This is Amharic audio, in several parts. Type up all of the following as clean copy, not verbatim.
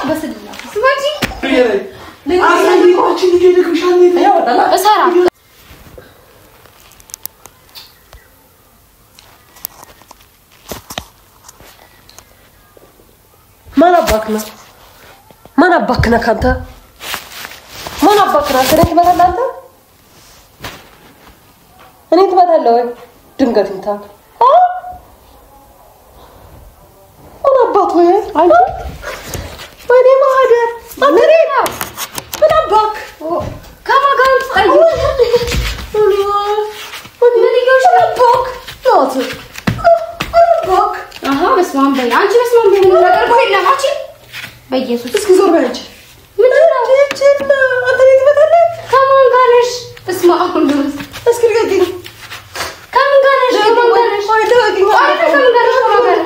በስላሴ እሰራ ማን አባክ ነህ? ማን አባክ ነህ አንተ? ማን አባክ ነህ? እኔን ትመታለህ አንተ? እኔን ትመታለህ ወይ? ድንገት ይምታ። ማን አባት ወይ? አንተ ወይኔ ማህደር አንተ ምን አባክ ከማን ጋር ነው? ምን እየሆንሽ ነው? አባክ ናት አባክ አሃ በስመ አብ በይ አንቺ፣ በስመ አብ በይ። ምንም ነገር እኮ የለም አንቺ፣ በኢየሱስ እስኪ ዞር በይ አንቺ። ምንድን ነው? አንተ እኔን ትመታለህ? ከማን ጋር ነሽ? በስመ አብ ወወልድ። እስኪ ልቀቂኝ። ከምን ጋር ነሽ? ከማን ጋር ነሽ? ቆይ ልቀቂኝ። ቆይ ከምን ጋር ነሽ? ከማን ጋር ነሽ?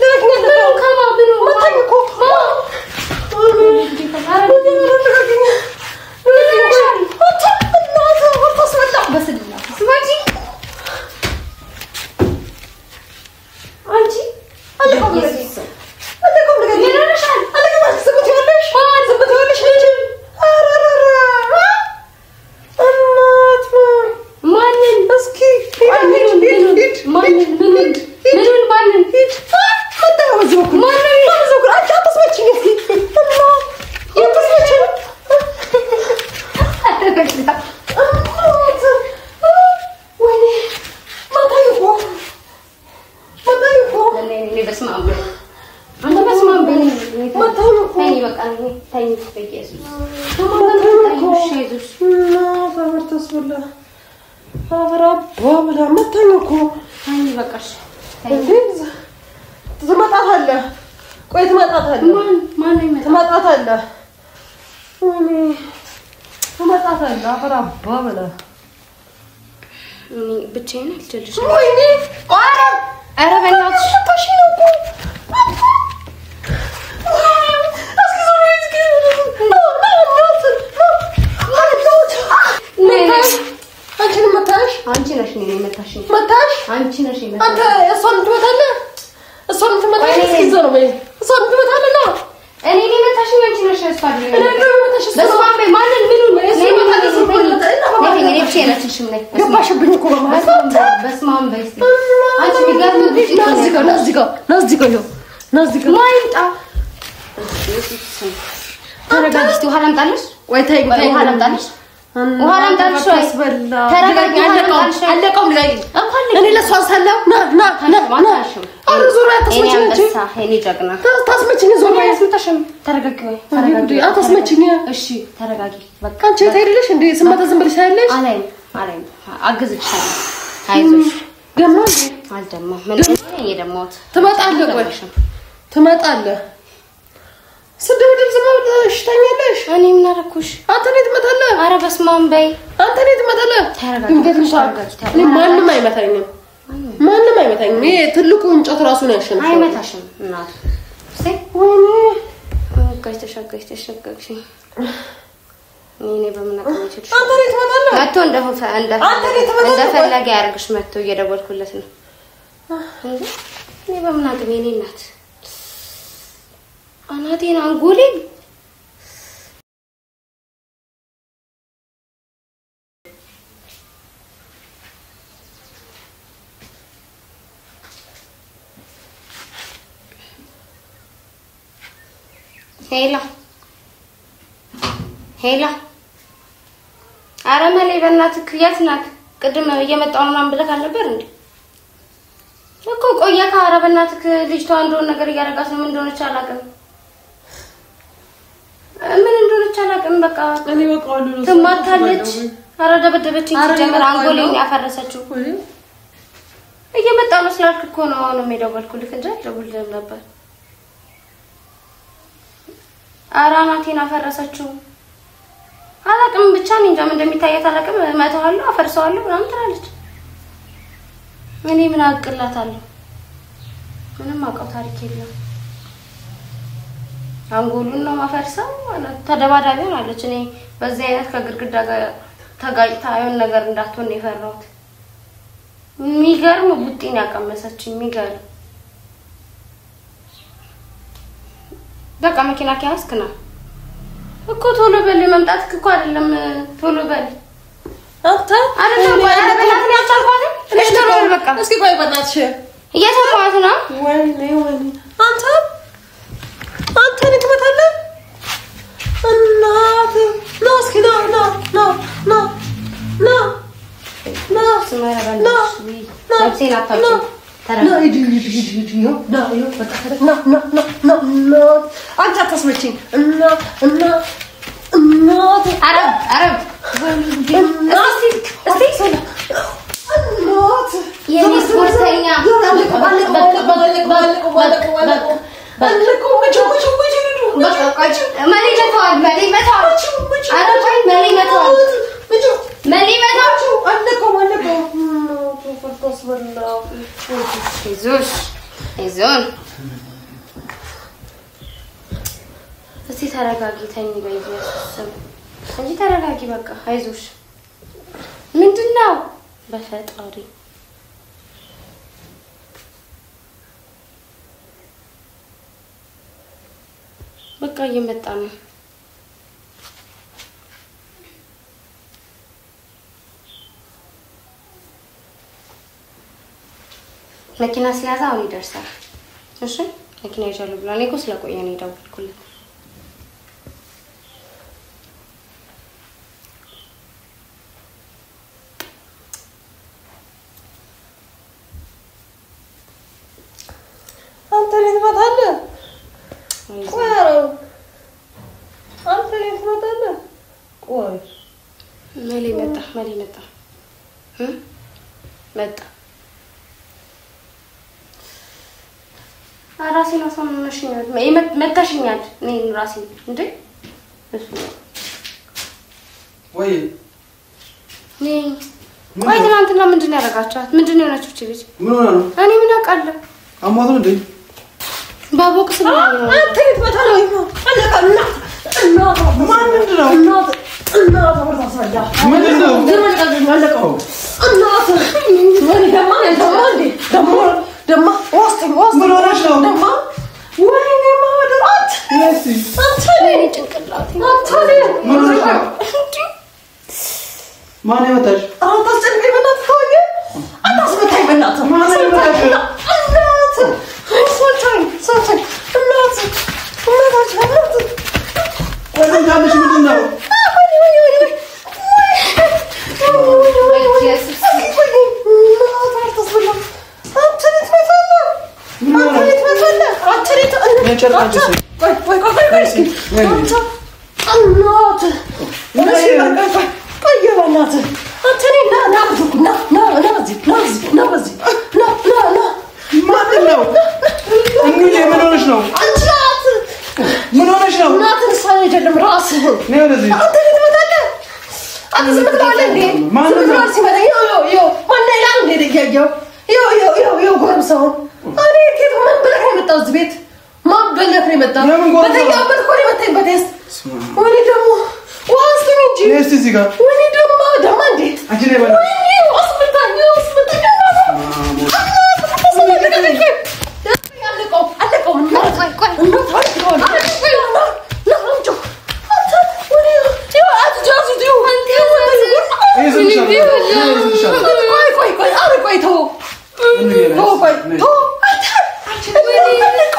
ልቀቂኝ። ምኑ ከማን ምኑ? መታኝ እኮ። በስላሴ አንቺ ምን ሆነሻል? ማንን? ማንን? ምኑን? ምኑን? ማንን? እኔ በስመ አብ በይ። አንተ በስመ አብ በይ። ተኝ በቃ ተኝ። በኢየሱስ ከማን ጋር ነው? እሺ አይዞሽ። ተኝ በቃ እሺ። ተኝ። ትመጣታለህ። ቆይ ትመጣታለህ። ማን ማን ነው የሚመጣው? ትመጣታለህ። ወይኔ ትመጣታለህ። አፈር አባ ብላ እኔ ብቻዬን አልችልሽም። ወይኔ ኧረ በእናትሽ መታሽኝ ነው እኮ። እስኪ ዞር በይ እስኪ። አንቺንም መታሽ? አንቺ ነሽ እኔን የመታሽኝ። መታሽ? አንቺ ነሽ አንተ የመታሽኝ። እሷን ትመታለህ? እሷን ትመታለህ? እስኪ ዞር በይ። እሷን ትመታለህ? ና እኔን የመታሽኝ አንቺ ነሽ። እሷ አይደለም። እኔ እንደውም የመታሽ እሷ በስመ አብ በይ። ማንን? ምኑን? እሱ ነይ፣ ነይ፣ ይመታል፣ ነይ፣ እሱ ነይ፣ ይመታል። ነይ፣ ነይ፣ እኔ ብቻዬን አልችልሽም። ነይ። ገባሽብኝ እኮ በመሀል። በስመ አብ በይ እስኪ። አንቺ የሚገርም ግጭት ና ነው። እዚህ ጋር፣ ና እዚህ ጋር፣ ና እዚህ ጋር፣ ይኸው ና እዚህ ጋር። ማን ይምጣ? ተረጋጊ እስኪ። ውሃ ላምጣልሽ? ቆይ ተይኝ፣ ቆይ ተይኝ። ውሃ ላምጣልሽ? ውሃ ላምጣልሽ ወይ? አስበላ። ተረጋጊ፣ ውሃ አለቀውም፣ ላምጣልሽ ወይ? አለቀውም። ልቀቂኝ። እንኳን እኔ ለእሷ አንሳለሁ። ና ና ና ና። አታንሽም። ኧረ ዞር በይ፣ የኔ አታስመችኝ እንጂ። አንበሳ፣ የኔ ጀግና። ታስመችኝ፣ ዞር በይ። አያስመታሽም። ተረጋጊ ወይ ተረጋጊ። አታስመችኝ። እሺ ተረጋጊ። በቃ አንቺ የት አይደለሽ እንዴ? ስመታ ዝም ብለሽ ታያለሽ። አላይም አላይም። አግዝልሻለሁ። አይዞሽ። ደማ እንዴ? አልደማም። ምን እኔ የደማሁት ትመጣለህ። ቆይ ትመጣለህ። ስደብድብ ዝም ብለሽ ታኛለሽ። እኔ ምን አደረኩሽ? አንተ እኔ ትመጣለህ። ኧረ በስመ አብ በይ። አንተ እኔ ትመጣለህ። ተረጋጊ፣ ድንገት እንኳን ተረጋጊ፣ ተረጋጊ። እኔ ማንም አይመታኝም። ማንም አይመታኝም። ይሄ ትልቁ እንጨት ራሱ ነው ያሸነፈው። አይመታሽም እናቱ። እስኪ ወይኔ አጋጭተሽ አጋጭተሽ አጋጭተሽ። እኔ በምን አቅሜ እችልሽ? አንተ እኔ ትመጣለህ። መጥቶ አንተ እኔ ትመጣለህ። እንደፈለገ ያደርግሽ። መጥቶ እየደወልኩለት ነው እንዴ። እኔ በምን አቅሜ እኔ እናት አናቴን አንጎሌን ሄላ ሄላ፣ ኧረ መሌ በእናትህ የት ናት? ቅድም እየመጣሁ ነው ምናምን ብለህ አልነበር እንዴ? እኮ ቆየህ። ኧረ በእናትህ ልጅቷ እንደሆነ ነገር እያደረጋት ነው። ምን እንደሆነች አላውቅም። ምን እንደሆነች አላውቅም። በቃ እኔ በቃሉ ነው። ትማታለች። ኧረ ደበደበችኝ። ኧረ ሲጀመር እኔ አንጎሌን በቃዋለሁ። ያፈረሰችው እየመጣሁ ነው ስላልክ እኮ ነው አሁንም የደወልኩልህ እንጂ አልደውልልህም ነበር። ኧረ አናቴን አፈረሰችው። አላውቅም ብቻ እኔ እንጃ ምን እንደሚታያት አላውቅም። እመታዋለሁ፣ አፈርሰዋለሁ ምናምን ትላለች። እኔ ምን አውቅላታለሁ? ምንም አውቀው ታሪክ የለም። አንጎሉን ነው ማፈርሰው። ተደባዳቢ ሆናለች። እኔ በዚህ አይነት ከግድግዳ ጋር ተጋጭታ የሆነ ነገር እንዳትሆን ነው የፈራሁት። የሚገርም ቡጢን ያቀመሰች የሚገርም በቃ መኪና ከያዝክ ና እኮ ቶሎ በል። መምጣትክ እኮ አይደለም ቶሎ በል አንተ አይደለም። ቆይ ኧረ በእናትህ እኔ አልቻልኳትም። እሺ ቶሎ በል በቃ። እስኪ ቆይ በእናትሽ እየሰማኋት ነው። ወይኔ ወይኔ አንተ አንተ እኔን ትመታለህ? እናትህ ና እስኪ ና ና ና ና ና ና ና ነፍሴን አታውጪም። ና ሂድ ሂድ ሂድ ሂድ ይኸው ና ይኸው በቃ ና ና ና ና እናት አንቺ አታስመጪኝ እናት እናት እናት አረብ አረብ እናት እስቲ እናት የኔ ስፖርተኛ መሌ መተዋል መሌ መተዋል። ኧረ ቆይ መሌ መተዋል መሌ መተዋል። አይዞሽ አይዞን። እስቲ ተረጋጊ፣ ተኝ በኢየሱስ ስም እንጂ ተረጋጊ። በቃ አይዞሽ። ምንድን ነው በፈጣሪ በቃ እየመጣ ነው። መኪና ስለያዘ አሁን ይደርሳል። እሺ መኪና ይዣለሁ ብሏል። እኔ እኮ ስለቆየ ነው የደወልኩለት። አንተ እኔን ትመታለህ? ቆይ ኧረ አንተ እኔን ትመታለህ? ቆይ መሌ መጣ፣ መሌ መጣ እ መጣ። ራሴን አሳምመሽኛል፣ መታሽኛል። እኔን ራሴን እንዴ እሱ ወይ እኔ ቆይ ትናንትና ምንድን ነው ያደረጋችኋት? ምንድን ነው የሆነችው እቺ ልጅ? ምን ሆነ ነው? እኔ ምን አውቃለሁ? አሟት ነው እንዴ? በቦክስ ነው አንተ እኔን ትመታለህ ወይ? አለቃ እናት እናት ማን ምንድን ነው? እናት እናት አወራሳያ ምንድን ነው? አለቀው እናት ወይኔ ደማ ደማ እንዴ ደማ ደማ ዋስጥ ዋስጥ ምን ሆነሽ ነው? ደማ ወይኔ ማደር አንተ አንተ ወይኔ ጭንቅላቴ አንተ ምን ሆነሽ ነው? ማን የመታሽ? አታስጨንቀኝ በእናትህ ተወኝ። አታስመታኝ በእናትህ። ማን የመታሽ? እናት ሰልቻኝ ሰልቻኝ እናት እናታችን እናት ቆይ ትመታለሽ? ምንድን ነው? በኢየሱስ ምንድን ነው? እንግዲህ ምን ሆነሽ ነው? ምን ሆነሽ ነው? አይደለም ራስህን ነይ ወደዚህ። አንተ እኔን ትመታለህ? አንተ ዝም ትለዋለህ እንዴ? ማን ዝም ነው? ትለዋለህ ሲመጣ ይኸው ይኸው ይኸው ማነው ይላል እንዴ? እያየሁ ይኸው ይኸው ይኸው ይኸው ጎረምሳውን እኔ ከየት ማን ብለህ ነው የመጣው እዚህ ቤት? ማን ብለህ ነው የመጣው? የምን ጎረምሳ? በተኛሁበት እኮ ነው የመታኝ በቴስት። ወይኔ ደግሞ ውሃ ስጡኝ እንጂ ነይ እስቲ እዚህ ጋር ወይኔ ደማ ደማ እንዴ አንቺ ነይ በእናትሽ። ወይኔ አስመታኝ አስመታኝ አለቀው አለቀው እናት ቆይ ቆይ እናት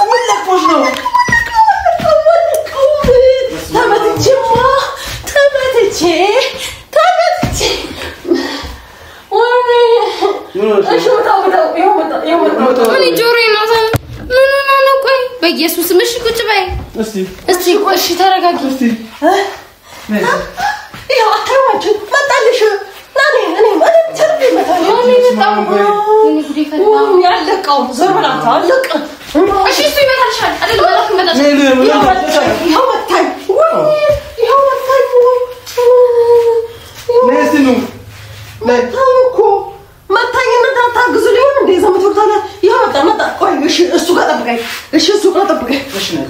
ምን ለኮሽ ነው? ምን ሆነሽ ነው? እኔ ጆሮዬን አሳም ምን ሆና ነው? ቆይ በኢየሱስ እሺ ቁጭ በይ እስቲ እስቲ ቆይ እሺ ተረጋጊ። እስቲ ነይ ማን የመጣው? ወይኔ ጉዴ ፈላ። ያለቀው ዞር በል አንተ አለቀ። እሺ እሱ ይመታልሻል አይደል? መላክ ይመታልሻል። ነይ ነይ ይኸው መታኝ፣ ይኸው መታኝ፣ ወይኔ ይኸው መታኝ፣ ነይ እስቲ ኑ ነይ መታኝ እኮ መታኝ። እናንተ አታግዙልኝም እንዴ? እዛ የምትወርዱት አለ። ይኸው መጣ መጣ። ቆይ እሺ፣ እሱ ጋር ጠብቀኝ። እሺ፣ እሱ ጋር ጠብቀኝ። እሺ ነይ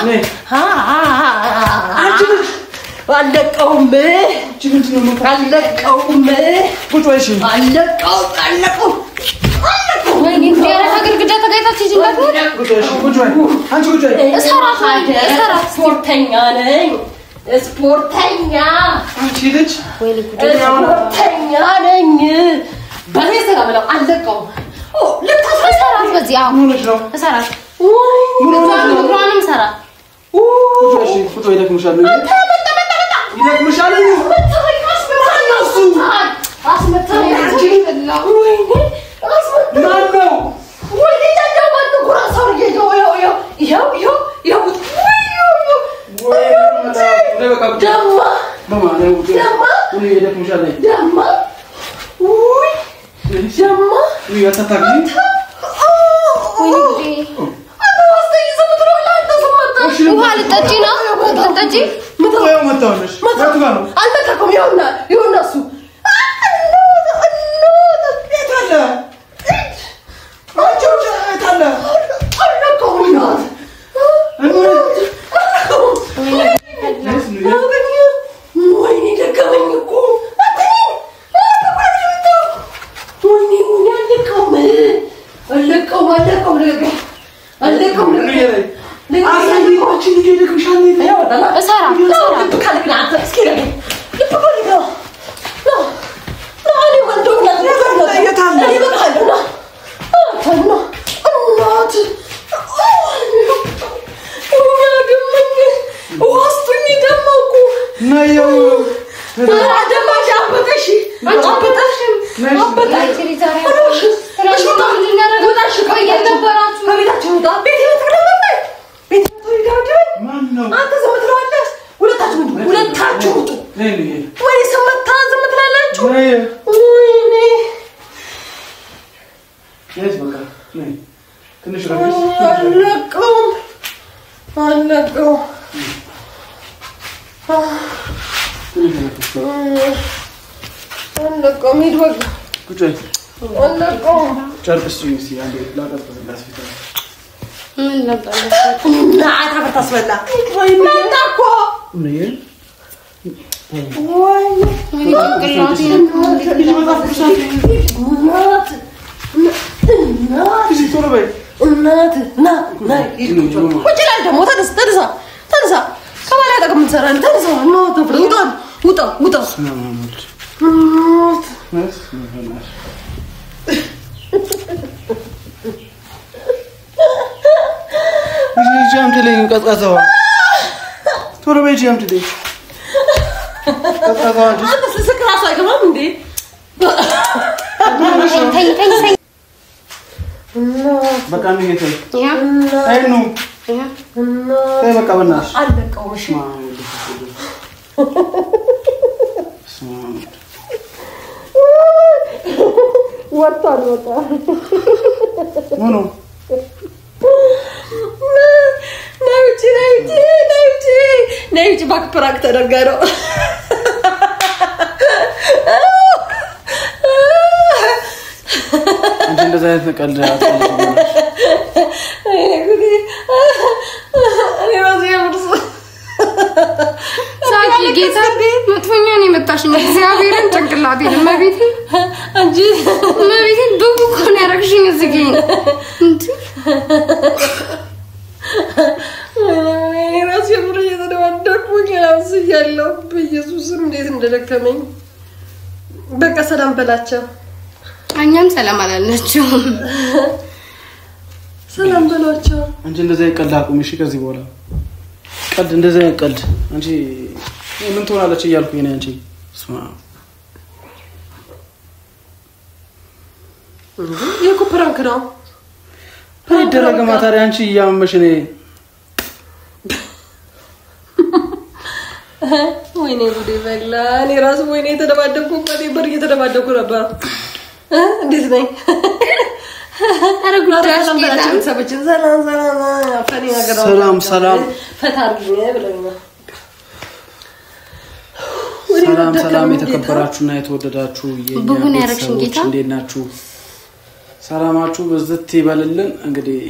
ነይ ነይ አንቺ ልጅ አለቀውም፣ አንቺ ምንድን ነው የምታ- አለቀውም፣ ቁጭ በይ እሺ አለቀውም፣ አለቀውም፣ አለቀውም። ወይኔ ኧረ ከግድግዳ ተጋጭታችሁ ሂጂ እንዳትሞት። እሰራት እሰራት። ስፖርተኛ ነኝ። ስፖርተኛ አንቺ ልጅ ወይኔ ጉዴ። ስፖርተኛ ነኝ። በዚህ ስራ ብለው አለቀው። እሰራት በዚህ አዎ ምን ሆነሽ ነው? እሰራት። ምን ሆነሽ ነው? እግሯንም እሰራት። ቁጭ በይ፣ እሺ፣ ቁጭ በይ። ይደክምሻል፣ ይደክምሻል። ማን ነው? ይደክምሻል። ወይኔ ጉዴ። ውሃ ልጠጪ ነው? ልጠጪ? አልነካኩም። ይኸውና ይኸውና እሱ ወይኔ ደከመኝ እኮ ወይኔ አለቀውም አለቀውም አለቀውም አለቀውም እሰራት እሰራት። አንተ ዝም ትለዋለህ። ሁለታችሁ ሁለታችሁ ውጡ። ወይ ስመታ ዝም ትላላችሁ። ወይኔ አለቀውም አለቀውም። አለቀውም። ሂድ በቃ አለቀውም። ምን ነበር? እናት አፈር ታስበላ መጣ እኮ ወይኔ ወይኔ ጭንቅላቴን እናት እናት እናት ና ና ቁጭ ይላል ደግሞ። ተነሳ ተነሳ ተነሳ። ከባሌ አጠገብ ምን ትሰራለህ? ተነሳ። እናት ውጣ ውጣ ውጣ። እናት ቶሎ በይ ሂጂ አምጪልኝ። ቀዝቃዛ ውሃ አንተ ስስቅ እራሱ አይገባም እንዴ? ተኝ ተኝ ተኝ። በቃ እንሂድ። ተይ ያ ተይ ኑ ያ ተይ በቃ በእናትሽ። አለቀውም። እሺ ወጥቷል ወጥቷል። ምኑ ነይ ውጪ ነይ ውጪ ነይ ውጪ ነይ ውጪ። እባክህ prank ተደርጋ ነው። አንቺ እንደዚህ አይነት ቀልድ አትቀልጂ። እኔ እራሱ የምር ሳቂ ጌታ መጥፎኛ ነው የመታሽኝ። እግዚአብሔርን ጭንቅላቴን እመቤቴን አንቺ እመቤቴን ብቡ እኮ ነው ያደረግሽኝ እዚህ ጋር እንዴ። እኔ እራሱ የምር እየተደባደብኩኝ እራሱ እያለሁ በኢየሱስም እንዴት እንደደከመኝ። በቃ ሰላም በላቸው፣ እኛም ሰላም አላልናቸውም። ሰላም በላቸው። አንቺ እንደዚህ አይነት ቀልድ አቁሚ እሺ። ከዚህ በኋላ ቀልድ እንደዚህ አይነት ቀልድ አንቺ ምን ትሆናለች እያልኩኝ ነው። አንቺ ስማ ይሄ እኮ prank ነው። አይደረግማ ታዲያ አንቺ እያመመሽ እኔ ወይኔ ጉዴ በላ። እኔ ራሱ ወይኔ የተደባደብኩበት በር እየተደባደብኩ ነበር። እንዴት ነኝ? ኧረ ጉዳሽ ሰላም ጌታ በላቸው ቤተሰቦችን። ሰላም ሰላም፣ funny ነገር ነው። ሰላም ሰላም ፈታ አድርጊኝ ብለውኛል። ሰላም ሰላም፣ የተከበራችሁና የተወደዳችሁ የእኛ ብጉን ያረግሽኝ ቤተሰቦች ጌታ። እንዴት ናችሁ? ሰላማችሁ በዝት ይበልልን። እንግዲህ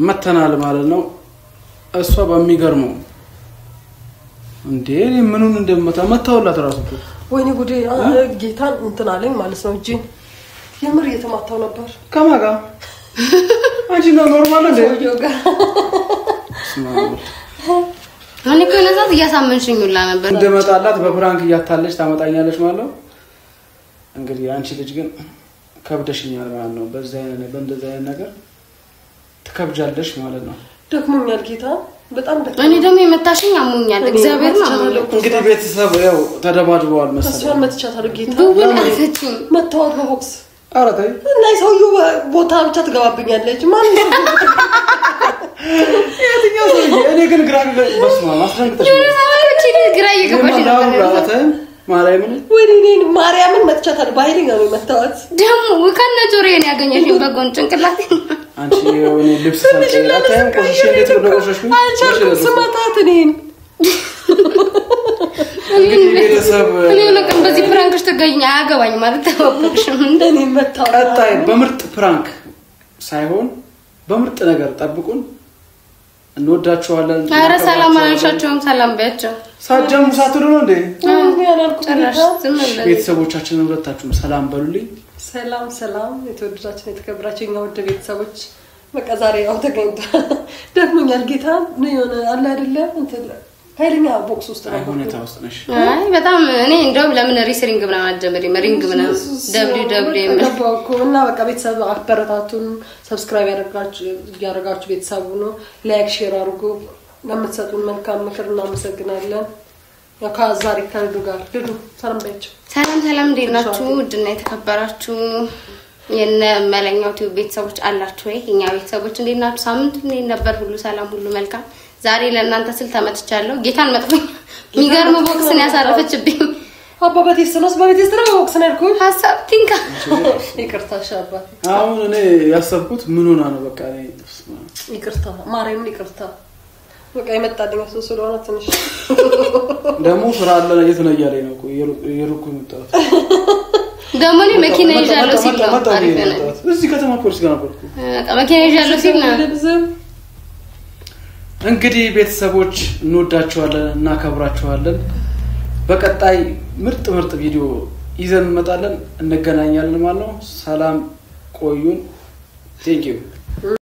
መተናል ማለት ነው። እሷ በሚገርመው እንዴ እኔ ምኑን እንደመታ መታውላት እራሱ እኮ ወይኔ ጉዴ ጌታን እንትን አለኝ ማለት ነው። እጄን የምር እየተማታው ነበር። ከማን ጋር? አንቺ ነው normal እንዴ? ሰውየው ጋር እኔ እኮ የሆነ ሰዓት እያሳመንሽኝ ሁላ ነበር። እንደመጣላት በ prank እያታለች ታመጣኛለች ማለት ነው። እንግዲህ አንቺ ልጅ ግን ከብደሽኛል ማለት ነው። በዛ አይነት በእንደዛ አይነት ነገር ትከብጃለሽ ማለት ነው። ደክሞኛል ጌታ በጣም ደክሞኛል። እኔ ደግሞ የመታሽኝ አሞኛል። እግዚአብሔር ነው አሞኛል። እንግዲህ ቤተሰብ ያው ተደባድበዋል መሰለኝ። እሷን መትቻታለሁ ጌታ ብውን አልፈችኝ። መተዋት በቦክስ ኧረ ተይ እና የሰውየው ቦታ ብቻ ትገባብኛለች። ማን የትኛው ሰውዬ? እኔ ግን ግራ በስመ አብ አስደንግጠሽኛል። የሆነ ሰዓት ግራ እየገባሽ ነበር። ማርያምን ወይኔ እኔን ማርያምን መትቻታለሁ። በኃይለኛ ነው የመታዋት። ደግሞ ከነ ጆሮዬ ነው ያገኘሽኝ በጎን ጭንቅላቴ። አንቺ የሆነ ልብስ ሳልቀይር አታይም? ቆሽሼ እንዴት እንደቆሸሽኩኝ አልቻልኩም ስመታት እኔን እንግዲህ ቤተሰብ እኔ የሆነ ቀን በዚህ prank ሽ ትገኝ አያገባኝም ማለት ተባበርሽም። እኔን መታዋት። ቀጣይ በምርጥ prank ሳይሆን በምርጥ ነገር ጠብቁን። እንወዳችኋለን። ኧረ ሰላም አላልሻቸውም። ሰላም በያቸው። ሳትጀምሩ ሳትሉ ነው እንዴ? እኔ አላልኩም ጭራሽ ጌታ። ዝም ብለን ቤተሰቦቻችንን ሁለታችሁም ሰላም በሉልኝ። ሰላም ሰላም፣ የተወደዳችሁ የተከበራችሁ የኛ ውድ ቤተሰቦች፣ በቃ ዛሬ ያው ተገኝቷል። ደክሞኛል ጌታ ነው የሆነ አለ አይደለ እንትን ኃይለኛ ቦክስ ውስጥ አይ ነው ሁኔታ ውስጥ ነሽ። አይ በጣም እኔ እንደውም ለምን wrestling ምናምን አትጀምሪም? ring ምናምን WW ገባሁ እኮ እና በቃ ቤተሰብ አበረታቱን። subscribe ያደረጋችሁ ቤተሰቡ ነው። like share አድርጉ። ለምትሰጡን መልካም ምክር እናመሰግናለን። ያው ከዛሬ ከልዱ ጋር ልዱ ሰላም በያቸው። ሰላም ሰላም፣ እንዴት ናችሁ? ውድና የተከበራችሁ የነ መለኛው ቲዩብ ቤተሰቦች አላችሁ ወይ? የኛ ቤተሰቦች እንዴት ናችሁ? ሳምንቱ እንዴት ነበር? ሁሉ ሰላም፣ ሁሉ መልካም። ዛሬ ለእናንተ ስል ተመትቻለሁ። ጌታን መጥፎኝ የሚገርም ቦክስን ያሳረፈችብኝ አባ በቴስት ነው በቴስት ነው ቦክስ ነው ያልኩህ። ሀሳብ ቲንካ ይቅርታ እሺ አባቴ አሁን እኔ ያሰብኩት ምን ሆና ነው በቃ እኔ ይቅርታ፣ ማርያምን ይቅርታ። በቃ የመጣልኝ እሱ ስለሆነ ትንሽ ደግሞ ስራ አለ የት ነው እያለኝ ነው እኮ እየሮጥኩ የመጣሁት። ደግሞ እኔ መኪና ይዣለሁ ሲል ነው መጣሁ አሪፍ ነው። የመጣሁት። እዚህ ከተማ ፖሊስ ጋር ነበርኩ። በቃ መኪና ይዣለሁ ሲል ነው። ልብዝም እንግዲህ ቤተሰቦች እንወዳችኋለን፣ እናከብራችኋለን። በቀጣይ ምርጥ ምርጥ ቪዲዮ ይዘን እንመጣለን። እንገናኛለን ማለት ነው። ሰላም ቆዩን። Thank you.